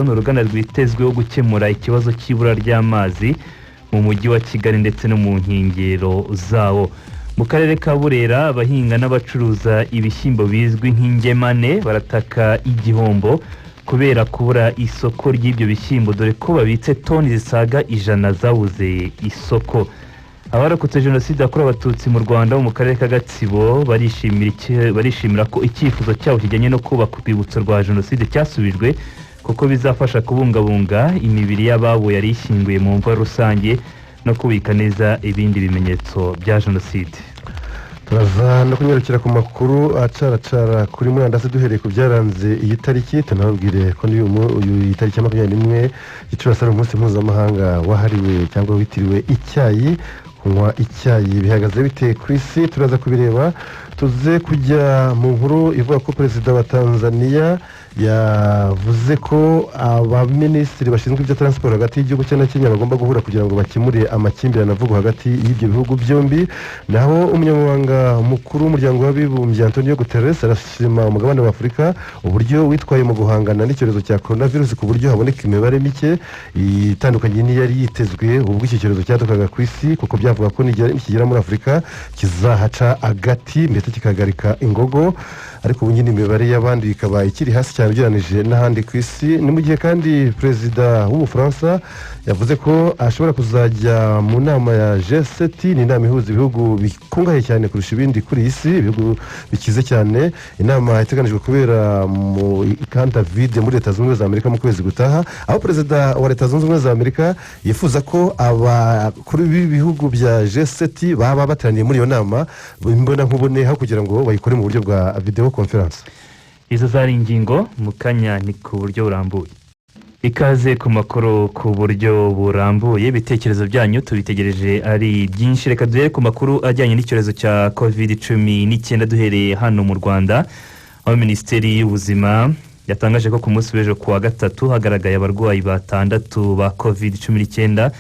Ni uruganda rwitezweho gukemura ikibazo cy'ibura ry'amazi mu mujyi wa Kigali ndetse no mu nkengero zawo. Mu karere ka Burera, abahinga n'abacuruza ibishyimbo bizwi nk'ingemane barataka igihombo kubera kubura isoko ry'ibyo bishyimbo, dore ko babitse toni zisaga 100 zabuze isoko. Abarokotse Jenoside yakorewe Abatutsi mu Rwanda bo mu karere ka Gatsibo barishimira ko icyifuzo cyabo kijyanye no kubaka urwibutso rwa Jenoside cyasubijwe, kuko bizafasha kubungabunga imibiri y'ababo yari ishyinguye mu mva rusange no kubika neza ibindi bimenyetso bya Jenoside. Turaza no kunyarukira ku makuru acaracara kuri murandasi, duhereye ku byaranze iyi tariki. Tunababwire ko uyu tariki ya 21 Gicurasi ari umunsi mpuzamahanga wahariwe cyangwa witiriwe icyayi. Kunywa icyayi bihagaze bite ku isi? Turaza kubireba. Tuze kujya mu nkuru ivuga ko perezida wa Tanzania yavuze ko abaminisitiri bashinzwe ibya taransiporo hagati y'igihugu cye na Kenya bagomba guhura kugira ngo bakemure amakimbirane avugwa hagati y'ibyo bihugu byombi. Naho umunyamabanga mukuru w'Umuryango w'Abibumbye, Antonio Guterres, arashima umugabane wa Afurika uburyo witwaye mu guhangana n'icyorezo cya korona virusi, ku buryo haboneka imibare mike itandukanye n'iyari yitezwe ubwo iki cyorezo cyadukaga ku isi, kuko byavuga ko nikigera muri Afurika kizahaca agati, ndetse kikahagarika ingogo. Ariko ubu nyine imibare y'abandi ikaba ikiri hasi cyane ugereranyije n'ahandi ku isi. Ni mu gihe kandi perezida w'Ubufaransa yavuze ko ashobora kuzajya mu nama ya G7, ni inama ihuza ibihugu bikungahaye cyane kurusha ibindi kuri iyi si, ibihugu bikize cyane, inama iteganijwe kubera mu Camp David muri Leta Zunze Ubumwe za Amerika mu kwezi gutaha, aho perezida wa Leta Zunze Ubumwe za Amerika yifuza ko abakuru b'ibihugu bya G7 baba bateraniye muri iyo nama imbonankubone, aho kugira ngo bayikore mu buryo bwa videwo konferanse. Izo zari ingingo, mu kanya ni ku buryo burambuye. Ikaze ku makuru ku buryo burambuye. Ibitekerezo byanyu tubitegereje ari byinshi. Reka duhere ku makuru ajyanye n'icyorezo cya Covid-19, duhereye hano mu Rwanda, aho Minisiteri y'Ubuzima yatangaje ko ku munsi w'ejo ku wa gatatu hagaragaye abarwayi batandatu ba Covid-19.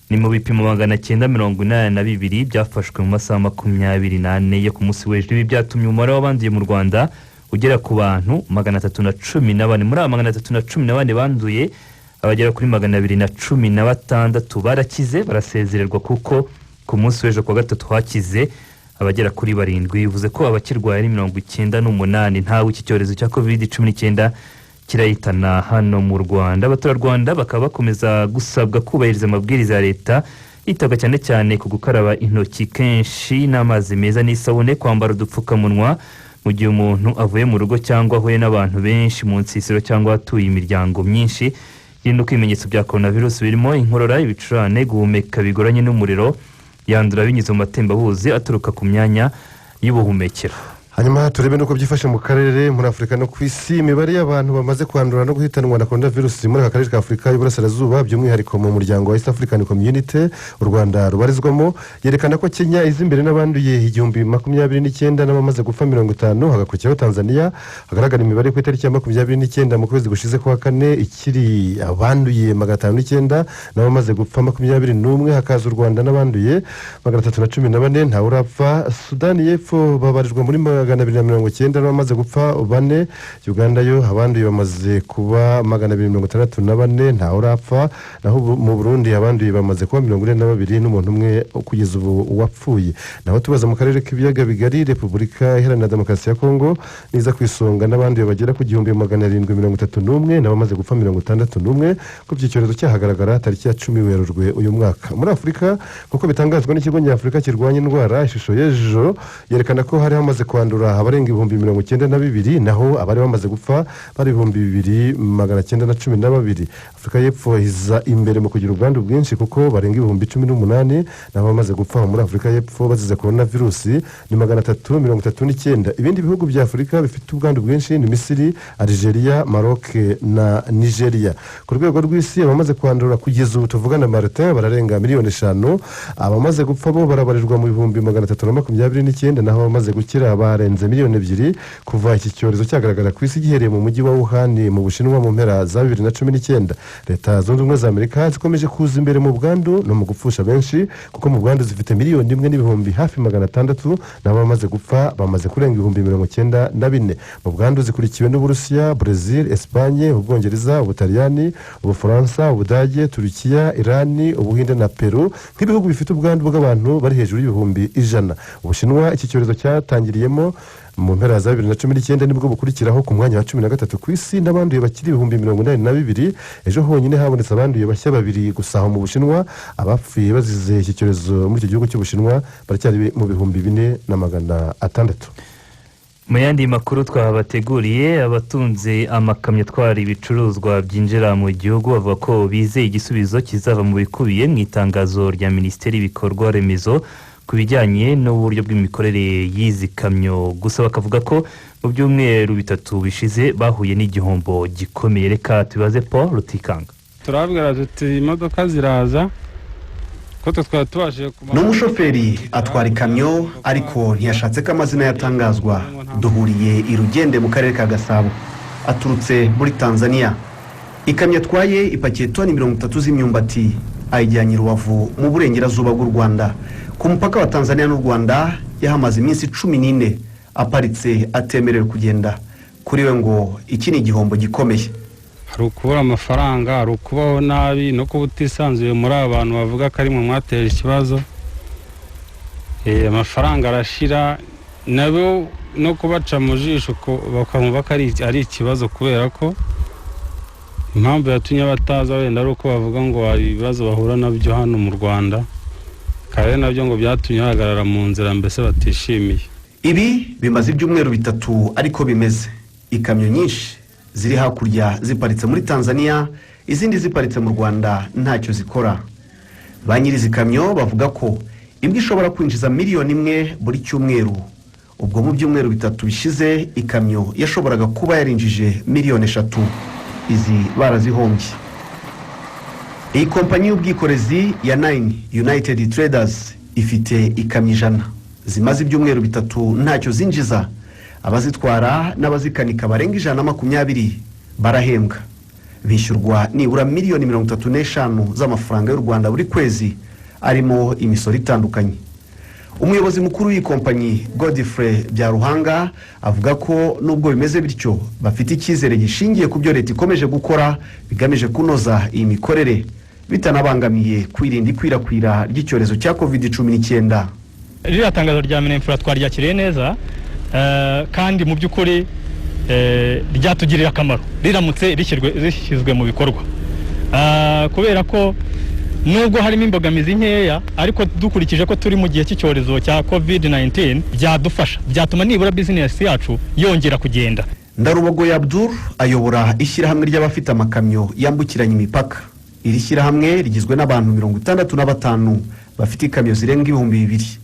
Ni mu bipimo 982 byafashwe mu masaha 24 yo ku munsi w'ejo. Ibi byatumye umubare w'abanduye mu Rwanda ugera ku bantu 314. Muri aba 314 banduye, abagera kuri 216 barakize, barasezererwa, kuko ku munsi w'ejo ku wa gatatu hakize abagera kuri barindwi. Bivuze ko abakirwaye ari 98. Ntawe iki cyorezo cya Covid-19 kirahitana hano mu Rwanda. Abaturarwanda bakaba bakomeza gusabwa kubahiriza amabwiriza ya leta, hitabwa cyane cyane ku gukaraba intoki kenshi n'amazi meza n'isabune, kwambara udupfukamunwa mu gihe umuntu avuye mu rugo cyangwa ahuye n'abantu benshi mu nsisiro cyangwa atuye imiryango myinshi. Yirinda uko ibimenyetso bya coronavirus birimo inkorora, ibicurane, guhumeka bigoranye n'umuriro, yandura binyuze mu matembabuzi aturuka ku myanya y'ubuhumekero. Hanyuma turebe n'uko byifashe mu karere, muri Afurika no ku isi. Imibare y'abantu bamaze kwandura no guhitanwa na korona virusi muri aka karere ka Afurika y'Uburasirazuba, by'umwihariko mu muryango wa East African Community u Rwanda rubarizwamo, yerekana ko Kenya iza imbere n'abanduye 1029 n'abamaze gupfa 50, hagakurikiraho Tanzania. Hagaragara imibare ku itariki ya 29 mu kwezi gushize kwa kane ikiri abanduye 509 n'abamaze gupfa 21, hakaza u Rwanda n'abanduye 314, ntawe urapfa. Sudani y'Epfo babarirwa muri 290 n'abamaze gupfa bane. Uganda yo abanduye bamaze kuba 264, ntawe urapfa. Naho mu Burundi abanduye bamaze kuba 42 n'umuntu umwe kugeza ubu wapfuye. Naho tubaza mu karere k'Ibiyaga Bigari, Repubulika Iharanira Demokarasi ya Kongo niza ku isonga n'abanduye bagera ku 1731 n'abamaze gupfa 61, ko iki cyorezo cyahagaragara tariki ya 10 Werurwe uyu mwaka. Muri Afurika, nk'uko bitangazwa n'Ikigo Nyafurika kirwanya indwara, ishusho y'ejo yerekana ko hari hamaze kwandura abarenga 92,000, naho abari bamaze gupfa bari 2912. Afurika y'Epfo iza imbere mu kugira ubwandu bwinshi, kuko barenga 18,000, naho abamaze gupfa muri Afurika y'Epfo bazize korona virusi ni 339. Ibindi bihugu bya Afurika bifite ubwandu bwinshi ni Misiri, Algeria, Maroc na Nigeria. Ku rwego rw'isi, abamaze kwandura kugeza ubu tuvugana, Martin, bararenga miliyoni 5. Abamaze gupfa bo barabarirwa mu 329,000, naho abamaze gukira barenze barenze 2 miliyoni kuva iki cyorezo cyagaragara ku isi, gihereye mu mujyi wa Wuhan mu Bushinwa mu mpera za 2019. Leta Zunze Ubumwe za Amerika zikomeje kuza imbere mu bwandu no mu gupfusha benshi, kuko mu bwandu zifite 1 n'ibihumbi hafi 600, nabo bamaze gupfa bamaze kurenga 94,000. Mu bwandu zikurikiwe n'Uburusiya, Brezil, Esipanye, Ubwongereza, Ubutaliyani, Ubufaransa, Ubudage, Turukiya, Irani, Ubuhinde na Peru nk'ibihugu bifite ubwandu bw'abantu bari hejuru y'ibihumbi 100. Ubushinwa iki cyorezo cyatangiriyemo mu mpera za 2019 nibwo bukurikiraho ku mwanya wa 13 ku isi n'abanduye bakiri 82,000. Ejo honyine habonetse abanduye bashya babiri gusa aho mu Bushinwa. Abapfuye bazize iki cyorezo muri icyo gihugu cy'Ubushinwa baracyari mu 4600. Mu yandi makuru twabateguriye, abatunze amakamyo atwara ibicuruzwa byinjira mu gihugu bavuga ko bizeye igisubizo kizava mu bikubiye mu itangazo rya Minisiteri y'ibikorwa remezo ku bijyanye n'uburyo bw'imikorere y'izi kamyo. Gusa bakavuga ko mu byumweru 3 bishize bahuye n'igihombo gikomeye. Reka tubaze Paul Rutikanga. Turabwira tuti imodoka ziraza ko twe twari tubashije. Ni umushoferi, atwara ikamyo, ariko ntiyashatse ko amazina yatangazwa. Duhuriye i Rugende mu karere ka Gasabo, aturutse muri Tanzania. Ikamyo atwaye ipakiye toni 30 z'imyumbati, ayijyanye i Rubavu mu burengerazuba bw'u Rwanda, ku mupaka wa Tanzania n'u Rwanda. Yahamaze iminsi 14 aparitse, atemerewe kugenda. Kuri we ngo iki ni igihombo gikomeye. Hari ukubura amafaranga, hari ukubaho nabi no kuba utisanzuye muri aba bantu bavuga ko ari mwe mwateje ikibazo. Amafaranga arashira, nabo no kubaca mu jisho bakamva ko ari ikibazo, kubera ko impamvu yatumye bataza wenda ari uko bavuga ngo hari ibibazo bahura nabyo hano mu Rwanda, kandi nabyo ngo byatumye bahagarara mu nzira, mbese batishimiye. Ibi bimaze ibyumweru 3 ariko bimeze. Ikamyo nyinshi ziri hakurya ziparitse muri Tanzania, izindi ziparitse mu Rwanda, ntacyo zikora. Ba nyiri izi kamyo bavuga ko imwe ishobora kwinjiza 1 miliyoni buri cyumweru. Ubwo mu byumweru 3 bishize ikamyo yashoboraga kuba yarinjije 3 miliyoni. Izi barazihombye. Iyi kompanyi y'ubwikorezi ya Nine United Traders ifite ikamyo 100 zimaze ibyumweru 3 ntacyo zinjiza. Abazitwara n'abazikanika barenga 120 barahembwa, bishyurwa nibura 35 miliyoni z'amafaranga y'u Rwanda buri kwezi, arimo imisoro itandukanye. Umuyobozi mukuru w'iyi kompanyi, Godfrey Byaruhanga, avuga ko nubwo bimeze bityo bafite icyizere gishingiye ku byo leta ikomeje gukora bigamije kunoza iyi mikorere, bitanabangamiye kwirinda ikwirakwira ry'icyorezo cya COVID-19. Ririya tangazo rya MININFRA twaryakiriye neza, kandi mu by'ukuri ryatugirira akamaro riramutse rishyizwe mu bikorwa, kubera ko nubwo harimo imbogamizi nkeya, ariko dukurikije ko turi mu gihe cy'icyorezo cya COVID-19, byadufasha, byatuma nibura bizinesi yacu yongera kugenda. Ndarubogoye Abdul ayobora ishyirahamwe ry'abafite amakamyo yambukiranya imipaka. Iri shyirahamwe rigizwe n'abantu 65 bafite ikamyo zirenga 2000.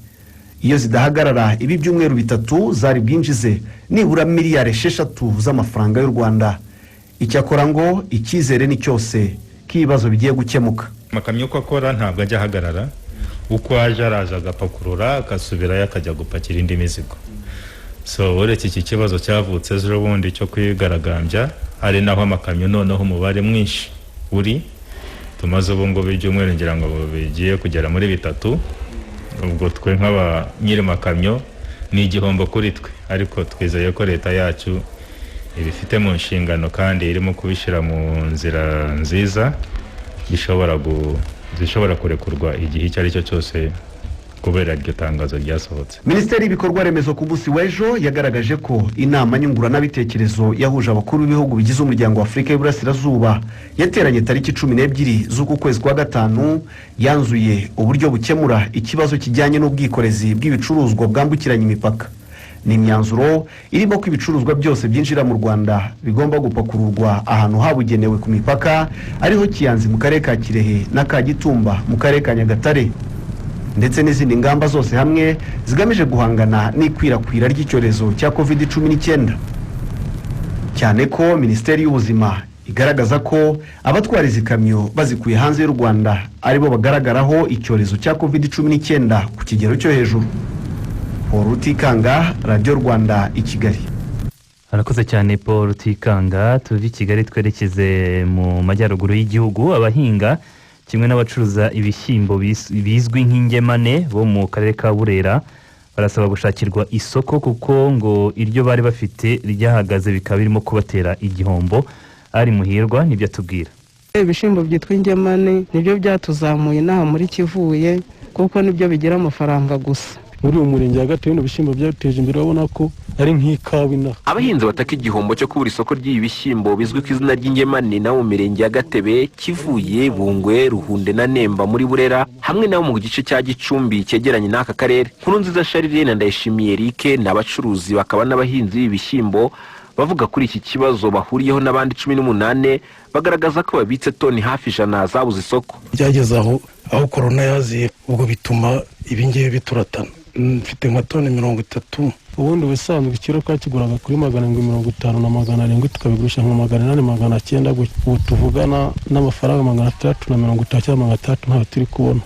Iyo zidahagarara ibi byumweru 3, zari bwinjize nibura 6 miliyari z'amafaranga y'u Rwanda. Icyakora ngo icyizere ni cyose ko ibibazo bigiye gukemuka. Amakamyo uko akora, ntabwo ajya ahagarara. Uko aje, araza agapakurura, agasubirayo, akajya gupakira indi mizigo. So uretse iki kibazo cyavutse ejo bundi cyo kwigaragambya, ari naho amakamyo noneho umubare mwinshi uri, tumaze ubu ngubu ibyumweru ngira ngo bigiye kugera muri 3. Ubwo twe nk'aba nyiri makamyo ni igihombo kuri twe, ariko twizeye ko leta yacu ibifite mu nshingano kandi irimo kubishyira mu nzira nziza zishobora kurekurwa igihe icyo ari cyo cyose kubera iryo tangazo ryasohotse. Minisiteri y'ibikorwa remezo ku munsi w'ejo yagaragaje ko inama nyunguranabitekerezo yahuje abakuru b'ibihugu bigize Umuryango wa Afurika y'Iburasirazuba yateranye tariki 12 z'uku kwezi kwa gatanu yanzuye uburyo bukemura ikibazo kijyanye n'ubwikorezi bw'ibicuruzwa bwambukiranya imipaka. Ni imyanzuro irimo ko ibicuruzwa byose byinjira mu Rwanda bigomba gupakururwa ahantu habugenewe ku mipaka, ariho Kiyanzi mu karere ka Kirehe na Kagitumba mu karere ka Nyagatare, ndetse n'izindi ngamba zose hamwe zigamije guhangana n'ikwirakwira ry'icyorezo cya COVID-19, cyane ko Minisiteri y'Ubuzima igaragaza ko abatwara izi kamyo bazikuye hanze y'u Rwanda aribo bagaragaraho icyorezo cya COVID-19 ku kigero cyo hejuru. Paul Rutikanga, Radiyo Rwanda i Kigali. Arakoze cyane Paul Rutikanga. Tuve i Kigali twerekeze mu majyaruguru y'igihugu. Abahinga kimwe n'abacuruza ibishyimbo bizwi nk'ingemane bo mu karere ka Burera barasaba gushakirwa isoko, kuko ngo iryo bari bafite ryahagaze, bikaba birimo kubatera igihombo. Ari Muhirwa nibyo atubwira. Ibishyimbo byitwa ingemane nibyo byatuzamuye inaha muri Kivuye, kuko nibyo bigira amafaranga gusa. Muri uyu murenge wa Gatebe, bino bishyimbo byateje imbere, urabona ko ari nk'ikawa inaha. Abahinzi bataka igihombo cyo kubura isoko ry'ibi bishyimbo bizwi ku izina ry'ingemane nabo mu mirenge ya Gatebe, Kivuye, Bungwe, Ruhunde na Nemba muri Burera, hamwe nabo mu gice cya Gicumbi cyegeranye n'aka karere. Nkurunziza Charire na Ndayishimiye Eric ni abacuruzi bakaba n'abahinzi b'ibi bishyimbo. Bavuga kuri iki kibazo bahuriyeho n'abandi 18, bagaragaza ko babitse toni hafi 100 zabuze isoko. Byageze aho korona yaziye, ubwo bituma ibingibi bituratana. Mfite nka toni 30. Ubundi ubusanzwe ikiro twakiguraga kuri 750 na 700, tukabigurisha nka 800, 900 gutya. Ubu tuvugana n'amafaranga 650 cyangwa 600 ntayo turi kubona.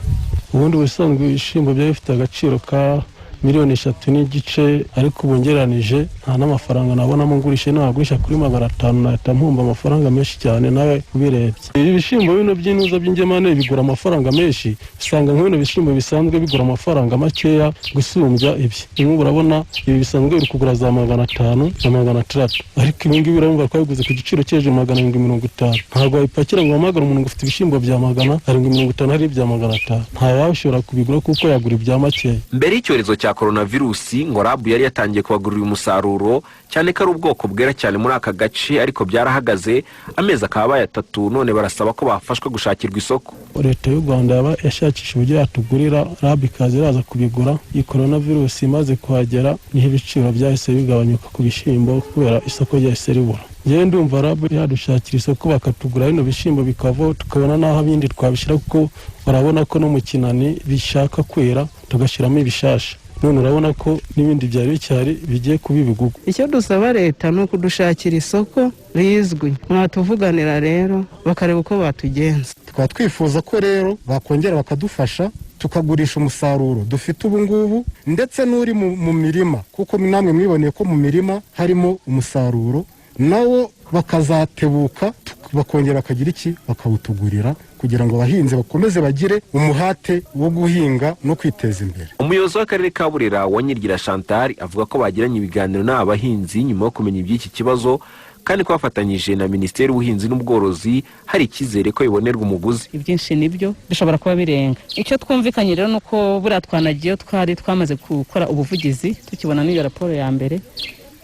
Ubundi ubusanzwe ibishyimbo byari bifite agaciro ka miliyoni 3.5, ariko ubu ngereranije nta n'amafaranga nabonamo ngurishe. Nagurisha kuri 500 nahita mpomba amafaranga menshi cyane nawe ubirebye. Ibi bishyimbo bino by'inuza by'ingemane bigura amafaranga menshi, usanga nk'bino bishyimbo bisanzwe bigura amafaranga makeya gusumbya ibi. Nk'ubu urabona ibi bisanzwe biri kugura za 500 na 600, ariko ibi ngibi urabona twabiguze ku giciro cyo hejuru, 750. Ntabwo wabipakira ngo uhamagare umuntu ngo ufite ibishyimbo bya 750 hari ibya 500, ntawashobora kubigura kuko yagura ibya makeya. Mbere y'icyorezo cya koronavirusi, ngo RAB yari yatangiye kubagurira umusaruro, cyane ko ari ubwoko bwera cyane muri aka gace, ariko byarahagaze, amezi akaba abaye 3. None barasaba ko bafashwa gushakirwa isoko. Leta y'u Rwanda yaba yashakisha uburyo yatugurira, RAB ikaza iraza kubigura. Iyi koronavirusi imaze kuhagera niho ibiciro byahise bigabanyuka ku bishyimbo, kubera isoko ryahise ribura. Njyewe ndumva RAB yadushakira isoko, bakatugura bino bishyimbo bikavaho, tukabona n'aho ibindi twabishyira, kuko urabona ko no mu kinani bishaka kwera tugashyiramo ibishasha. None urabona ko n'ibindi byari bicyari bigiye kuba ibigugu. Icyo dusaba leta ni ukudushakira isoko rizwi. Mwatuvuganira rero bakareba uko batugenza. Tukaba twifuza ko rero bakongera bakadufasha tukagurisha umusaruro dufite ubu ngubu, ndetse n'uri mu mirima, kuko namwe mwiboneye ko mu mirima harimo umusaruro, nawo bakazatebuka bakongera bakagira iki, bakawutugurira, kugira ngo abahinzi bakomeze bagire umuhate wo guhinga no kwiteza imbere. Umuyobozi w'akarere ka Burera, Uwanyirigira Chantal, avuga ko bagiranye ibiganiro n'aba bahinzi nyuma yo kumenya iby'iki kibazo, kandi ko bafatanyije na Minisiteri y'Ubuhinzi n'Ubworozi hari icyizere ko bibonerwa umuguzi. Ibyinshi nibyo bishobora kuba birenga icyo twumvikanye. Rero nuko buriya twanagiyeyo, twari twamaze gukora ubuvugizi tukibona n'iyo raporo ya mbere.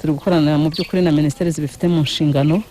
Turi gukorana mu by'ukuri na minisiteri zibifite mu nshingano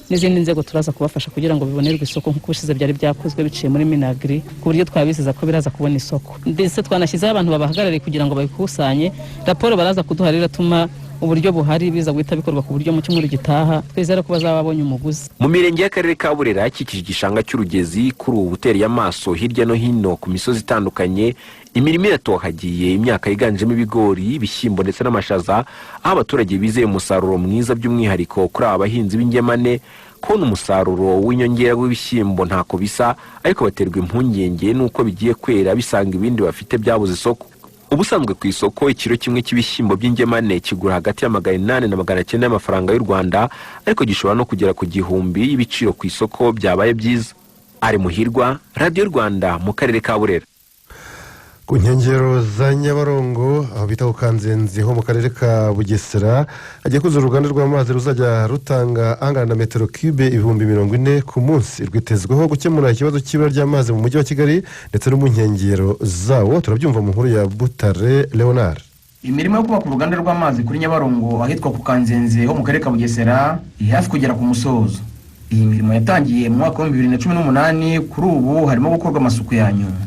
n'izindi nzego, turaza kubafasha kugira ngo bibonerwe isoko nk'uko ubushize byari byakozwe biciye muri MINAGRI, ku buryo twabizeza ko biraza kubona isoko. Ndetse twanashyizeho abantu babahagarariye kugira ngo babikusanye. Raporo baraza kuduha rero iratuma uburyo buhari biza guhita bikorwa, ku buryo mu cyumweru gitaha twizera ko bazaba babonye umuguzi. Mu mirenge y'akarere ka Burera akikije igishanga cy'Urugezi, kuri ubu utereye amaso hirya no hino ku misozi itandukanye, imirima iratohagiye, imyaka yiganjemo ibigori, ibishyimbo ndetse n'amashaza, aho abaturage bizeye umusaruro mwiza. By'umwihariko kuri aba bahinzi b'ingemane, kubona umusaruro w'inyongera w'ibishyimbo ntako bisa, ariko baterwa impungenge n'uko bigiye kwera bisanga ibindi bafite byabuze isoko. Ubusanzwe ku isoko ikiro kimwe cy'ibishyimbo by'ingemane kigura hagati ya 800 na 900 y'amafaranga y'u Rwanda, ariko gishobora no kugera ku 1000 y'ibiciro ku isoko byabaye byiza. Ari Muhirwa, Radiyo Rwanda, mu karere ka Burera. Ku nkengero za Nyabarongo, aho bita ku Kanzenze ho mu karere ka Bugesera, hagiye kuzura uruganda rw'amazi ruzajya rutanga angana na metero cube 40,000 ku munsi. Rwitezweho gukemura ikibazo cy'ibura ry'amazi mu mujyi wa Kigali ndetse no mu nkengero zawo. Turabyumva mu nkuru ya Butare Leonard. Imirimo yo kubaka uruganda rw'amazi kuri Nyabarongo ahitwa ku Kanzenze ho mu karere ka Bugesera iri hafi kugera ku musozo. Iyi mirimo yatangiye mu mwaka wa 2018. Kuri ubu harimo gukorwa amasuku ya nyuma.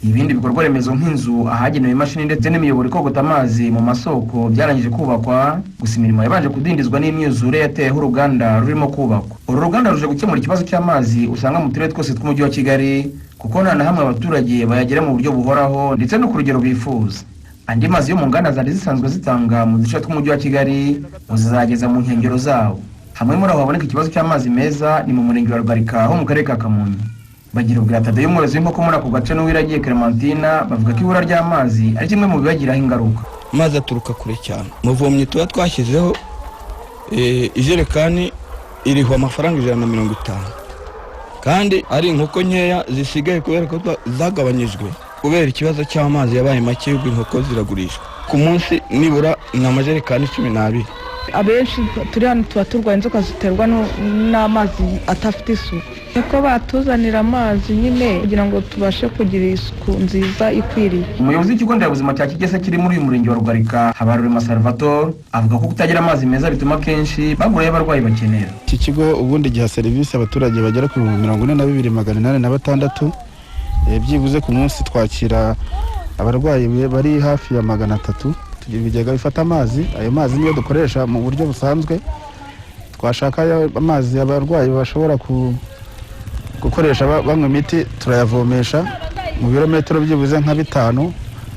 Ibindi bikorwa remezo nk'inzu, ahagenewe imashini ndetse n'imiyoboro ikogota amazi mu masoko byarangije kubakwa. Gusa imirimo yabanje kudindizwa n'imyuzure yateyeho uruganda rurimo kubakwa. Uru ruganda ruje gukemura ikibazo cy'amazi usanga mu turere twose tw'umujyi wa Kigali, kuko nta na hamwe abaturage bayagera mu buryo buhoraho ndetse no ku rugero bifuza. Andi mazi yo mu nganda zari zisanzwe zitanga mu duce tw'umujyi wa Kigali ngo zizageza mu nkengero zawo. Hamwe muri aho haboneka ikibazo cy'amazi meza ni mu murenge wa Rugarika ho mu karere ka Kamonyi. Bagira ubwira Tadeyo, umworozi w'inkoko muri ako gace, n'Uwiragiye Clementina bavuga ko ibura ry'amazi ari kimwe mu bibagiraho ingaruka. Amazi aturuka kure cyane. Umuvomyi tuba twashyizeho ijerekani iriho amafaranga 150, kandi ari inkoko nkeya zisigaye kubera ko zagabanyijwe kubera ikibazo cy'amazi yabaye make, ubwo inkoko ziragurishwa ku munsi nibura ni amajerekani 12. Abenshi turi hano tuba turwaye inzoka ziterwa n'amazi adafite isuku. Niko batuzanira amazi nyine kugira ngo tubashe kugira isuku nziza ikwiriye. Umuyobozi w'ikigo nderabuzima cya Kigese kiri muri uyu murenge wa Rugarika, Habarurema Salvatore, avuga ko kutagira amazi meza bituma akenshi bagura ayo abarwayi bakenera. Iki kigo ubundi giha serivisi abaturage bagera ku 42,806. Byibuze ku munsi twakira abarwayi bari hafi ya 300. Tugira ibigega bifata amazi, ayo mazi niyo dukoresha mu buryo busanzwe. Twashaka amazi abarwayi bashobora gukoresha banywa imiti, turayavomesha mu birometero byibuze nka 5,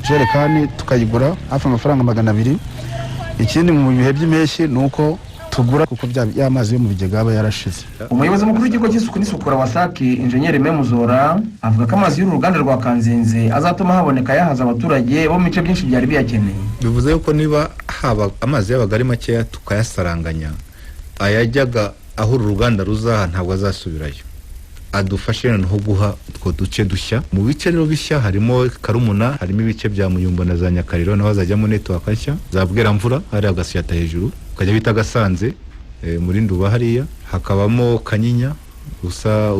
ijerekani tukayigura hafi amafaranga 200. Ikindi mu bihe by'impeshyi ni uko tugura kuko ya mazi yo mu bigega aba yarashize. Umuyobozi mukuru w'ikigo cy'isuku n'isukura WASAC, Injeniyeri Memuzora, avuga ko amazi y'uru ruganda rwa Kanzenze azatuma haboneka yahaza abaturage bo mu bice byinshi byari biyakeneye. Bivuze yuko niba haba amazi yabaga ari makeya tukayasaranganya, ayajyaga aho uru ruganda ruzaha ntabwo azasubirayo, adufashe noneho guha utwo duce dushya. Mu bice rero bishya harimo Karumuna, harimo ibice bya Muyumbo na za Nyakariro, naho hazajyamo network nshya za Bweramvura, hari agasiyata hejuru ukajya bita Gasanze muri Nduba, hariya hakabamo Kanyinya usa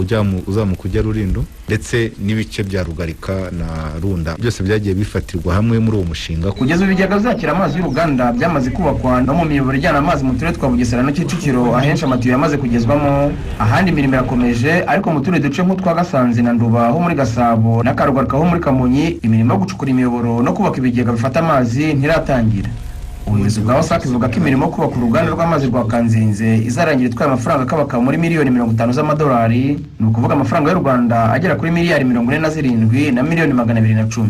uzamuka ujya Rulindo, ndetse n'ibice bya Rugarika na Runda, byose byagiye bifatirwa hamwe muri uwo mushinga. Kugeza ubu ibigega bizakira amazi y'uruganda byamaze kubakwa no mu miyoboro ijyana amazi mu turere twa Bugesera na Kicukiro, ahenshi amatiyo yamaze kugezwamo, ahandi imirimo irakomeje, ariko mu tundi duce nk'utwa Gasanze na Nduba ho muri Gasabo na Karugarika ho muri Kamonyi, imirimo yo gucukura imiyoboro no kubaka ibigega bifata amazi ntiratangira. Ubuyobozi bwa WASAC buvuga ko imirimo yo kubaka uruganda rw'amazi rwa Kanzenze izarangira itwaye amafaranga akabaka muri miliyoni 50 z'amadolari, ni ukuvuga amafaranga y'u Rwanda agera kuri miliyari 47 na miliyoni 210.